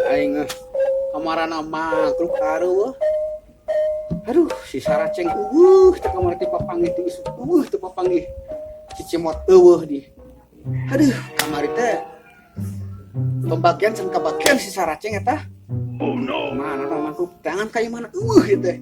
Aing kamarana mangkruk aruh. Aduh, si Saraceng euweuh teh kamari teh papanggih teh isuk euweuh teu papanggih. Si Cimot euweuh di. Aduh, kamari teh pembagian can kabagian si Saraceng eta. Oh no. Mana tah mangkruk tangan kayu mana euweuh ieu teh.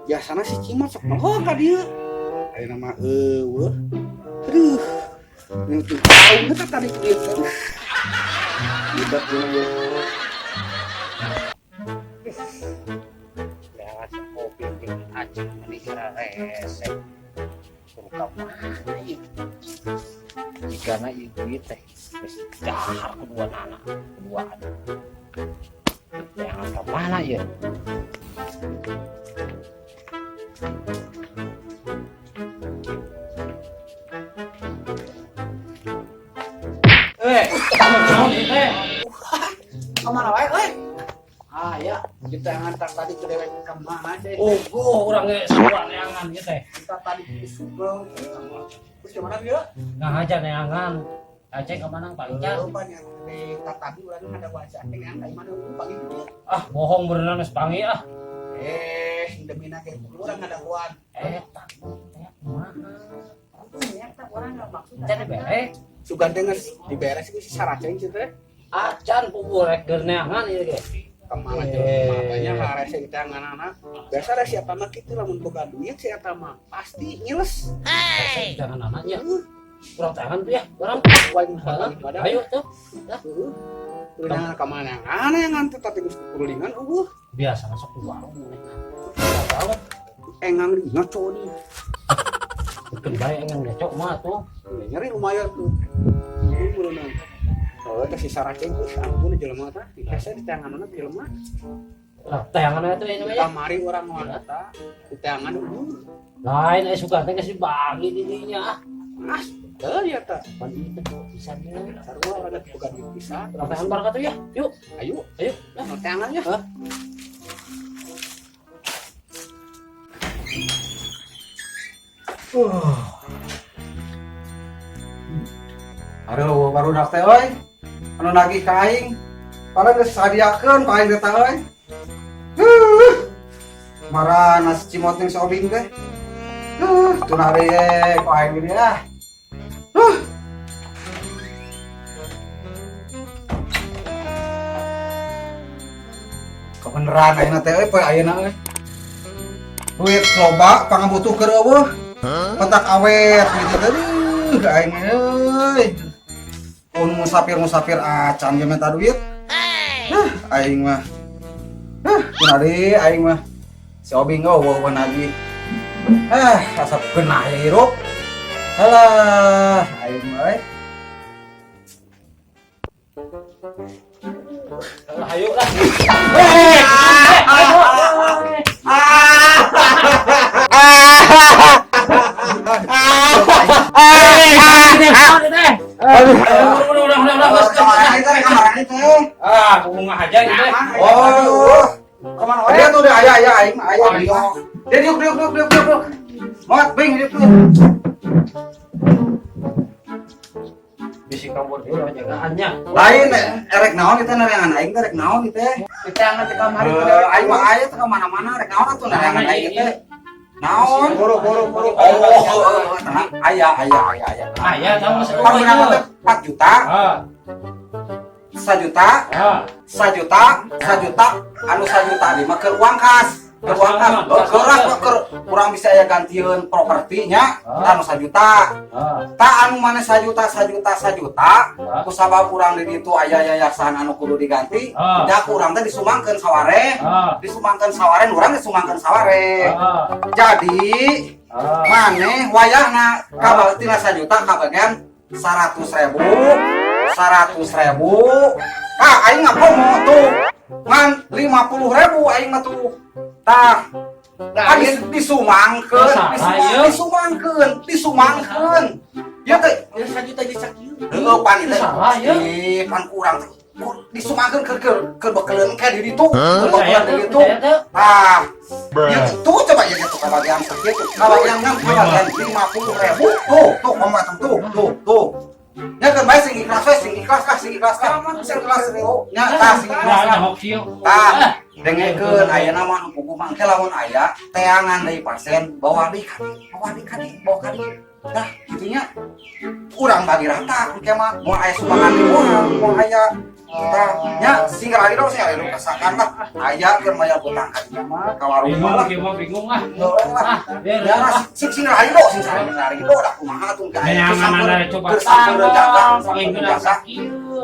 Biasana si Cimot sok nongol ka dieu. Ayeuna mah euweuh. Aduh. Ini tuh tahu eta tadi dieu. Aduh. Hebat ieu. Lewat kopi jeung aceng meni rese. Kudu ka mana ieu? Jigana ieu duit teh geus dahar kedua nana, keduaan. Jangan ka mana ieu? Eh, naon ieu teh? Kemana wae euy? Ah, ya. Kita ngantar tadi ke dewek ke mana deh? Oh, urang ge sarua neangan ieu teh. Kita tadi di Sugeng. Terus gimana dia? Nah aja neangan. Aceh ka mana Pak Ican? Lupa nih, di tadi urang ada wajah dengan kayak mana pagi dia. Ah, bohong berenang geus panggih ah. Eh, demi nak urang ada kuat. Eh, tak teh kumaha? Ternyata orang nggak maksud. Can dibere. Sugan teh geus diberes ieu si Saraceng sih teh. Acan puguh rek keur neangan ieu ge. Kemana Eh. jeung makanya harese di tangan anak. Biasa ada siapa mah kitu lamun boga duit si eta mah pasti ngiles. Rese jangan anaknya. Kurang tangan tuh ya, urang. Wae gitu ada. Ayo tuh. Heeh. Kulingan ka mana? Aneh ngan teh tapi geus kulingan eueuh. Biasa masuk ke warung neangan. Tahu. Engang di ngaco nih. Bikin bae engang ngecok mah tuh. Nyeri lumayan tuh. Ini berenang. Oh, teh si Saraceng geus ampun jelema tah. Hese di tanganna jelema. Lah teangan eta ini mah ya. Kamari urang wanita di tangan eueuh. Lain aya suka teh geus dibagi di dinya ah. Mas, teu ya tah. Pan ieu teh pisan nya. Sarua urang teh boga duit pisan. Urang teangan bareng atuh ya. Yuk, Ayo, ayo. nah tangannya. Hah? Aduh, barudak teh euy. Anu nagih ka aing. Padahal geus sadiakeun ka aing teh euy. Huh. Marana si Cimot jeung si Obing teh. Huh, tuna deui ku aing gini ah. Huh. Kebeneran ayeuna teh euy poe ayeuna euy. Duit loba pangabutuh keur eueuh. Petak awet gitu teh. Aduh, aing euy. Pun musafir-musafir acan ge minta duit. Hah, aing mah. Hah, kunaon deui aing mah. Si Obing eueuh eueuh nagih. Ah, asa genah ya hirup. Halah, aing mah euy. Lah ayo lah. Ah, bunga aja gitu. Oh, kemana wae? Dia tuh deh, aya aya aing mah aya dia. Dia diuk diuk diuk diuk diuk. Mot bing diuk tuh. Bisi kabur dulu jagaannya. Lain erek naon itu neangan aing teh rek naon ieu teh. Di tangan teh kamari Eh, aing mah aya teh ka mana-mana rek naon atuh neangan aing teh. Naon? Boro boro boro. Oh, tenang. Aya aya aya aya. Ah, ya, tahu masuk Panggunaan teh 4 juta, Ah, 1 juta, ah. 1 juta, 1 juta, anu 1 juta di mah keur uang kas. Keur uang kas. Kas, Keur kas. keur kurang bisa aya gantieun propertinya, Ah. anu 1 juta. Ah, Ta anu mana 1 juta, 1 juta, 1 juta, ah. ku sabab urang di ditu aya yayasan anu kudu diganti, Ah. da ku urang teh disumbangkeun saware, Ah, disumbangkeun saware, urang disumbangkeun saware. ah, Jadi ah. maneh wayahna kabal tina 1 juta kabagian 100.000, 100.000. Ah, aing mah promo tuh. Ngan 50.000 aing mah tuh. Tah. Kan disumangkeun, disumangkeun, disumangkeun. Ya teh, Ya sajuta jeung sakieu. heueuh pan teh. Salah ya. Ih, pan kurang teh. Disumangkeun keur bekeleun ke di ditu. Keur bekeleun di ditu. Tah. Ya tuh coba ya tuh kabagian sakieu tuh. Kabagian ngan kabagian 50.000. Tuh, tuh komo tuh, tuh, tuh. Ya kan bae sing ikhlas we, sing ikhlas lah, sing ikhlas lah. Sing ikhlas nya tah sing ikhlas lah. Tah, dengekeun ayeuna mah nu puguh mah engke lamun aya teangan deui pasien bawa deui ka dieu, bawa deui ka dieu, bawa ka dieu. Tah, kitu nya. Urang bagi rata engke mah moal aya sumbangan di urang, moal aya. Tah, nya sing rido kasakan lah. Aya keur mayar hutang ka dinya mah ka warung mah lah. Bingung ah. Lah. Ya sing sing rido, sing rido dah kumaha tuh engke aya keur sampeureuh dagang, sampeureuh dagang.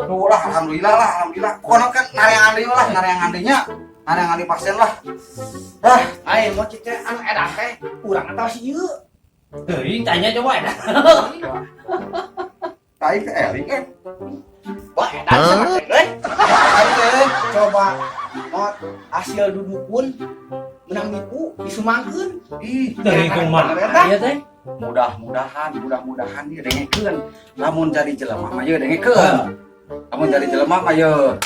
Tuh lah, alhamdulillah lah, alhamdulillah. Pokoknya kan nareangan deui lah, nareangan deui nya. Nareangan deui pasien lah. Ah, Aing mau cicet anu edan teh urang atawa si ieu. Teuing tanya coba edan. Aing teh eling eh. Wah, edan sama teh euy. Aing teh Coba mot hasil dudukun menang nipu disumangkeun. ih, Teuing kumaha ieu teh? mudah-mudahan, mudah-mudahan ieu dengekeun. Lamun jadi jelema mah ieu dengekeun. Lamun jadi jelema mah ieu.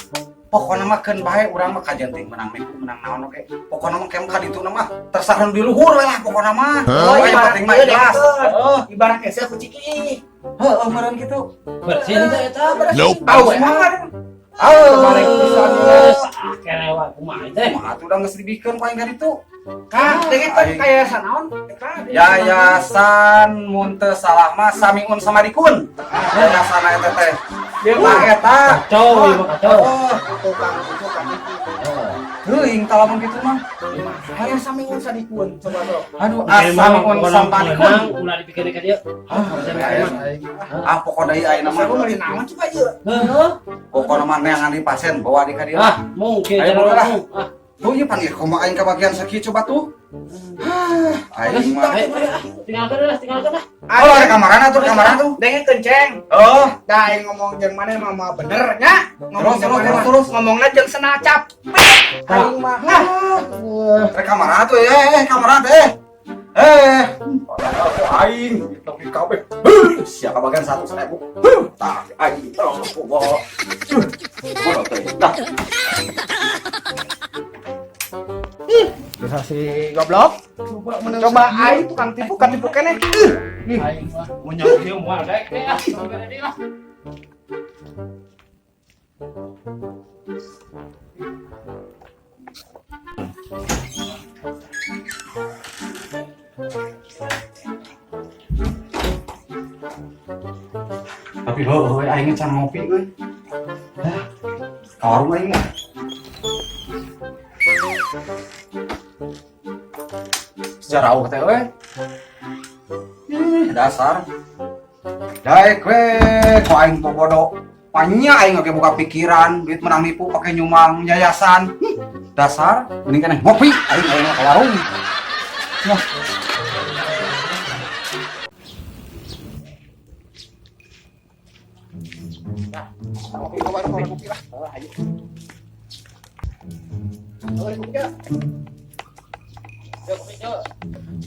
Pokona mah keun bae urang mah kajen ting menang nipu, menang naon oge. Pokona mah kem ka dituna mah tersah nu di luhur we lah pokona mah. Oh, Yang penting mah ikhlas. Heeh, ibarat hese ku ciki. Heueuh meureun kitu. Bersih teh eta. Nope. Tahu mah. Balik pisan. Ah, kelewa kumaha teh. Kumaha atuh da geus dibikeun ku aing ka ditu. Kang, dengekeun ka yayasan naon? Eta Yayasan mun teu salah mah Samiun Samadikun. Yayasan eta teh. Nah eta. Kacau ieu mah kacau. Oh, tukang tukang itu. teuing tah lamun kitu mah. Ayo Samiun Sadikun coba sok. Aduh, Samiun Samadikun. Ulah dipikir ka dieu. Ah, pokona ieu ayeuna mah. Masa meuli naon coba ieu? Heeh. Pokona mah neangan di pasien bawa di ka dieu. Ah, mungkin Ayo, boga lah. Ah, Tuh ieu panggil kumaha aing kabagian sakieu coba tuh. Aing mah. Tinggalkan lah, tinggalkan lah. Oh, ada kamarana tuh, kamarana tuh. Dengekeun ceng. Oh, Dah aing ngomong jeung maneh mah mah bener nya. Ngomong Terus, jeung maneh terus, mah. terus. Ngomongna jeung senal capek. Aing mah. Rek kamarana tuh, kamarana teh. Aing tapi kabeh. Sia kabagian 100.000. Tah aing terus bawa. Bodoh teh. Dah. Bisa si goblok. Coba aing tukang tipu kan tipu keneh. Aing mah mau nyawa ieu moal daek teh ah. Sampai deui lah. Tapi heueuh aing can ngopi euy. Hah. Ka warung aing mah. Sejarah teh euy. Ih, dasar. Daek we, ku aing bodoh. Panya aing oge buka pikiran, duit menang nipu pakai nyumang yayasan. Dasar, mending keneh ngopi aing aing ka warung. Nah. Ngopi ke warung, ngopi lah. Ayo. Kopi ya.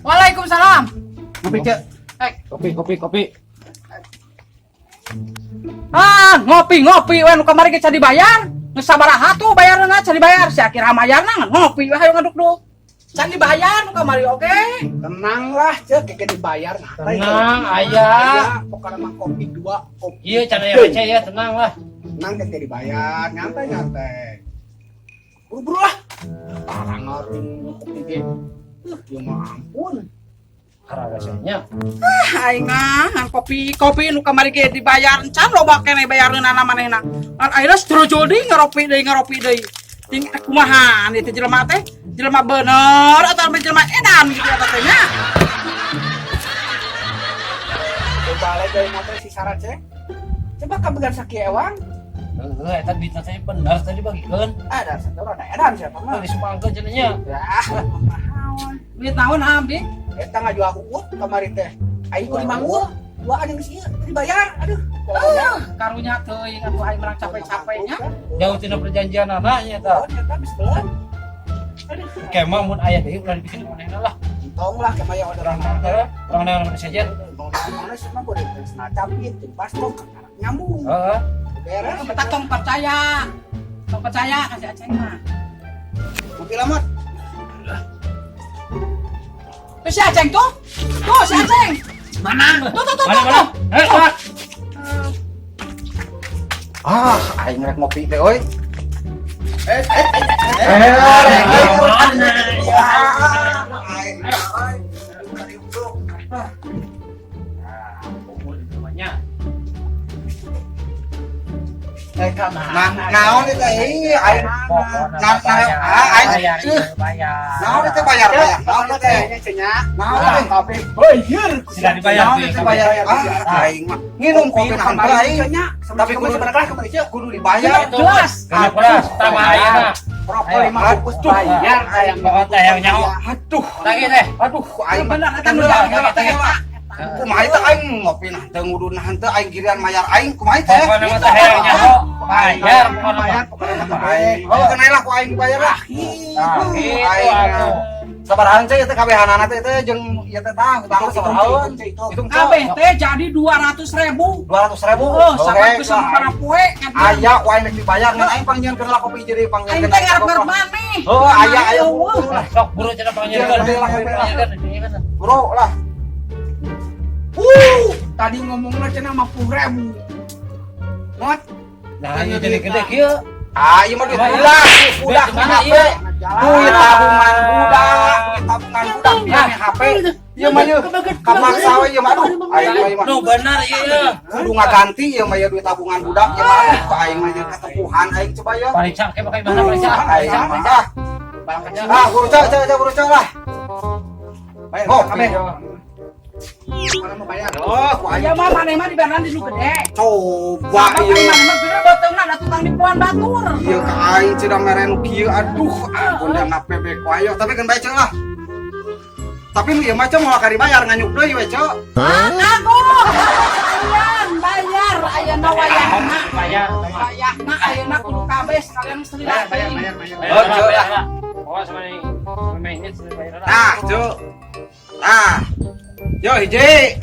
Waalaikumsalam. Ngopi cek. Kopi, kopi, kopi. Ah, ngopi ngopi we nu kamari ge can dibayar. Geus sabaraha tuh bayarna can dibayar. Si akhir hamayarna ngopi we hayu ngaduk-duk. Can dibayar nu kamari oge. Tenang lah cek, keke dibayar nah. Tenang, aya. Pokoknya mah kopi 2 kopi. Iya, can aya receh ya, tenang lah. Tenang keke dibayar, nyantai nyantai. Buru-buru lah. Parang ngerti kopi ge. Ya mah ampun. Karasanya. Ah, aing mah ngan kopi kopi nu kamari ge dibayar encan loba keneh bayareunana manehna. Ngan ayeuna setrujul deui ngaropi deui ngaropi deui. Ting kumaha ieu teh jelema teh? Jelema bener atau jelema edan gitu eta teh nya. Coba lagi dari motor si Sarah cek. Coba kabegan sakieu ewang. Heeh, eta duitna teh bener tadi bagikeun. Ada satu rada edan siapa mah. Disumangkeun cenah nya. Ya, kumaha. Duit naon ambi? Eta ngajual uut kamari teh. Aing kudu manggul, duaan yang geus ieu dibayar. Aduh. Karunya teuing atuh aing menang capek-capeknya. Jauh tina perjanjian anaknya tah. Oh, eta geus belah. Kemah mun aya deui ulah dibikin manehna lah. Entong lah kemah ya orderan Heeh, urang neangan sejen. Mana sih mah boleh nah capit jeung bastok nyambung. Heeh. Beres. Kita tong percaya. Tong percaya ka si Aceng mah. Ngopi lamot. Tuh si Aceng tuh. Tuh si Aceng. Mana? Tuh tuh tuh Mana tuh. mana? Tuh. Eh, Pak. Ah, aing rek ngopi teh euy. Eh, eh, Eh, Mana? aing. Namanya. Eh, ka mana? Nah, naon itu teh aing Pokokna Nah, bayar. ah, aing Bayar, eh. bayar. Naon itu bayar bayar. Naon itu teh? Naon teh? Kopi bayar. Sudah dibayar. Naon itu bayar? Ah, aing mah nginum kopi naon teh aing. Tapi kudu sebenarnya kemarin ceu. Kudu dibayar. Jelas. Genep belas, tambah ayeuna. Rokok 5 bungkus bayar ayam. Pokoknya teh yang nyaho. Aduh, Lagi teh. aduh, aing mah Bener eta nu Bener, bener teh. Kumaha teh aing ngopi nah teu ngudu nah teu aing giliran mayar aing kumaha teh? Pokoknya mah teh hayang nyaho. Bayar pokokna mah. Bayar pokoknya mah baik. Oh, kenai lah ku aing bayar lah. Nah, gitu Aing. atuh. Sabarahan ceu ieu teh kabehanana teh teh jeung ieu teh tah hutang sabarahan. Hitung ceu. Kabeh teh jadi 200.000. 200.000. Oh, sampai bisa para poe kan. Aya ku aing rek dibayar ngan aing pangnyieunkeun lah kopi jadi Aing pangnyieunkeun. teh ngarep-ngarep maneh. Oh, aya aya Eueuh. lah. Sok buru cenah pangnyieunkeun. Iya, lah, lah. Pangnyieunkeun. Bro lah. Tadi ngomongnya cenah 50.000. Mot. Nah, ieu jadi gede kieu. Ah, ieu mah duit budak, duit budak Duit mana HP. ieu? Duit tabungan budak, duit tabungan budak pian HP. Ieu mah ieu kamaksa we ieu mah aduh. Aing mah ieu mah. Nu bener ieu. Kudu ngaganti ieu mah ieu duit tabungan budak ieu mah aduh ka aing mah ieu katepuhan aing coba ieu. Pariksa ke pakai mana pariksa? Aing mah ah. Ah, buru ceu ceu ceu buru ceu lah. Bayar Oh, kabeh. iya. Mana mau bayar? Oh, ku aing Ya mah maneh mah dibayaran di nu gede. coba Apa ieu. maneh mah gede beuteungna da tukang nipuan batur. Ieu ka aing cenah mere nu kieu aduh ampun da ngapebek ku ayo tapi kan bae ceu lah. Tapi nu ieu mah ceu moal ka dibayar nganyuk deui we ceu. Ah, kagok. Sekalian bayar ayeuna wayahna. Bayar. Wayahna ayeuna kudu kabeh sekalian selila. Bayar, bayar, bayar, bayar. Oh, ceu lah. Oh, sama ini. Sama ini bayar lah. Nah, ceu. Nah. Yo hiji.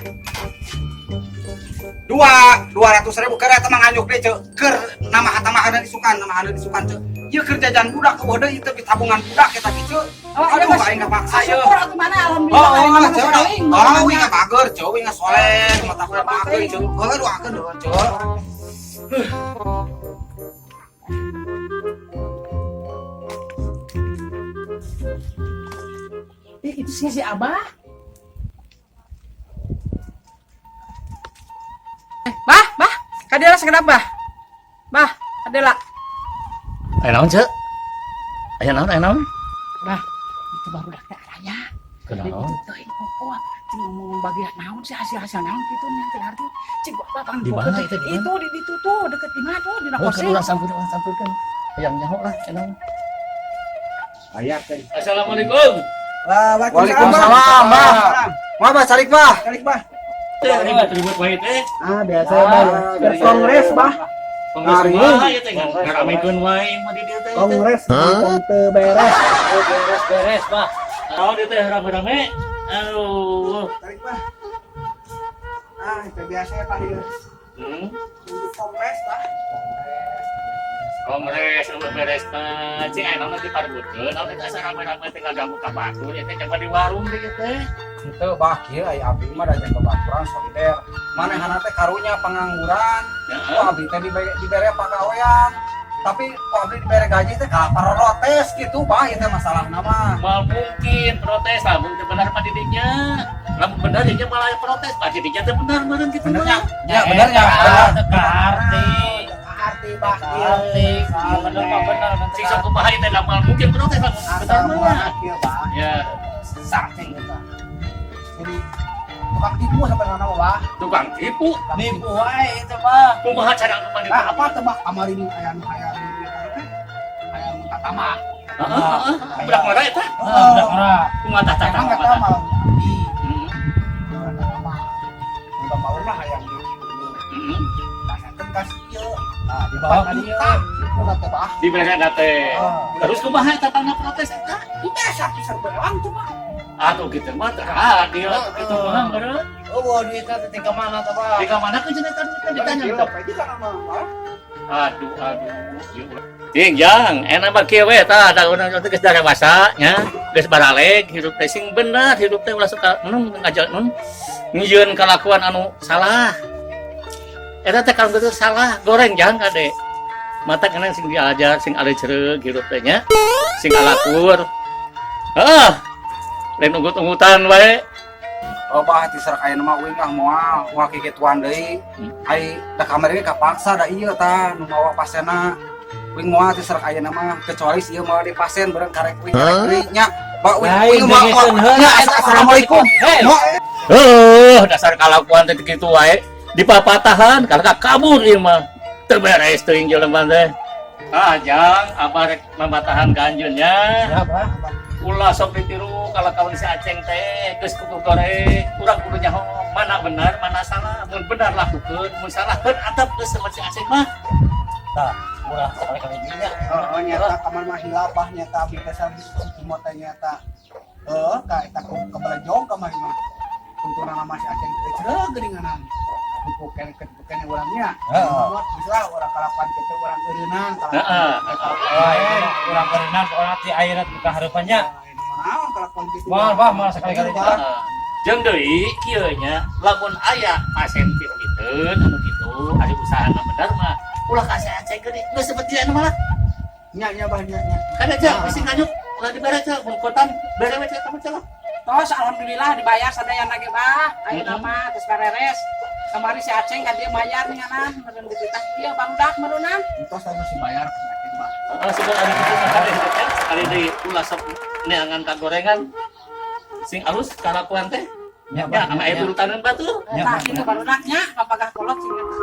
Dua, 200.000 keur eta mah nganyuk deui ceu. Keur namaha tambahan isukan, namahan isukan ceu. Ieu keur jajan budak eueuh deui ieu teh tabungan budak eta ge ceu. Oh, iya, Aduh, Mas. aing kapaksa ieu. Syukur atuh mana alhamdulillah. Oh, aing oh, mah ceu. saling. Oh, wing bager ceu, wing soleh, mata ku bager ceu. Heuh, doakeun heuh ceu. Ih, itu sih si Abah. Eh, bah, bah, kadela sekedap bah. Bah, kadela. Aya naon, Ceu? Aya naon, aya naon? Bah, itu baru dak teh araya. Kunaon? Itu teuing popoan. Cing ngomong bagian naon sih hasil-hasil naon kitu nya teh arti. Cing gua apa Di mana itu, di mana? Itu di ditu tuh deket di mana tuh di Oh, kan kosi. urang sampurkeun, urang sampurkeun. Hayang nyaho lah, aya naon. Bayar teh. Assalamualaikum. Waalaikumsalam, Bah. Mah, Bah, calik, Bah. Calik, Bah. Ribut wae teh. Ah, biasa Bah. Kongres, Bah. Kongres Hari. kumaha ieu teh ngaramekeun wae mah di dieu teh. Kongres kampung teu beres. Oh, beres-beres, Bah. Naon dieu teh rame-rame? Aduh. Tarik, Bah. Ah, itu biasa ya, Pak. Ieu. Untuk kongres, Bah. Kongres eueuh beres mah. Cing aya naon dipaributkeun, naon teh asa rame-rame teh ngaganggu ka batur ieu teh coba di warung teh ieu teh. Henteu bah kieu aya abdi mah da jeung babaturan solider. Manehana teh karunya pengangguran. Heeh. Ku abdi teh dibere pagawean. Tapi ku abdi dibere gaji teh kalah protes gitu bah ieu teh masalahna mah. Moal mungkin protes lamun teu bener mah didinya. Lamun bener didinya malah protes, Pak didinya teh bener meureun kitu Bener mah. nya? Ya bener nya. Bener. Arti. Arti, Bah. Arti. Bener mah bener. Sing sok kumaha ieu teh moal mungkin protes lamun bener mah. Kieu, Bah. Ya, Sarceng eta. Jadi tukang tipu sampai mana Bah? tukang tipu. Nipu wae itu, Bah. Kumaha cara tukang tipu? Nah, apa tebak kamar ini aya nu hayang hayang minta tama. Heeh, heeh. Budak mana eta? Heeh. Kumaha tah tah Emang tah, eta kumaha tah. malam abdi. Hmm. Minta tama. Minta mau lah hayang di Hmm. Ah, dibawa ka dieu. Udah teh, Bah. Dibere teh. Ah. Terus kumaha eta tanda protes eta? Biasa pisan bewang tuh, Pak. Atuh kitu mah teu adil atuh kitu mah meureun. Oh, duitnya teh ka mana teh, Pak? Di ka mana ke cenah eta duitna ditanya Iya, teh. Pak, kan mah. Bah. Aduh, aduh. Cing, jang, enak mah kieu we tah, da urang teh geus dewasa nya, geus baraleg, hirup teh sing bener, hirup teh ulah suka nun ngajak nun ngieun kalakuan anu salah. Eta teh kalau gitu salah, goreng jang kade. Mata kena sing diajar, sing alencreug hirup teh nya, sing alakur. Heeh. Lain unggut-unggutan wae. Oh, Bah, ti serak ayeuna mah uing ah moal, moal kikituan deui. Ai da kamari ge kapaksa da ieu tah nu mawa pasena. Uing moal ti serak ayeuna mah kecuali si ieu mawa di pasien bareng karek uing karek deui nya. Bah, uing Lain uing moal dengekeun heula nya eta. Assalamualaikum. Hei. Moal. Heuh, dasar kalakuan teh kitu wae. Dipapatahan karena kabur ieu mah. Teu beres teuing jelema teh. Ah, jang, abah rek mamatahan ka anjeun nya. Ya, Pak. Ulah sok ditiru kalakuan si Aceng teh geus kuku goreng. Urang kudu nyaho mana benar, mana salah. Mun benar lakukeun, mun salah keun atep geus sama si Aceng mah. Tah, ulah sekali-kali dinya. Heeh, nyata kamar mah hilap, Bah, nyata abdi teh si Cimot teh nyata. Heeh, ka eta ku kabelejong kamari mah. Tuntunan nama si Aceng teh cereug geuninganan. Ku kene kene urangnya. Heeh. Bisa urang kalakuan kitu urang eureunang. Heeh. Wah, itu mah urang berenang pokoknya ti ayeuna buka hareupannya. Naon kalakuan kitu. Moal, Bah, moal sekali-kali. Bah. Heeh. Jeung deui kieu nya, lamun aya pasien piteun anu kitu, ari usahana bener mah ulah ka si Aceng geuning. Geus seperti anu malah. Nya nya, Bah, nya nya. Kan aja bisi nganyuk ulah dibere cah, mun kotan bere we cah kamu cah. Tos alhamdulillah dibayar sadayana ge, Bah. Ayeuna mah geus beres. Kamari si Aceng ka dieu mayar ninganan, meureun dititah ieu barudak meureunnan. Entos anu si bayar ka si Aceng, Bah. Heeh, sebab anu kitu mah kade teh sekali deui ulah sok neangan kagorengan. Sing alus kalakuan teh. Ya, Ya, sama aya turutaneun batur. Ya, Tah Bah. kitu barudak nya, papagah kolot sing eta.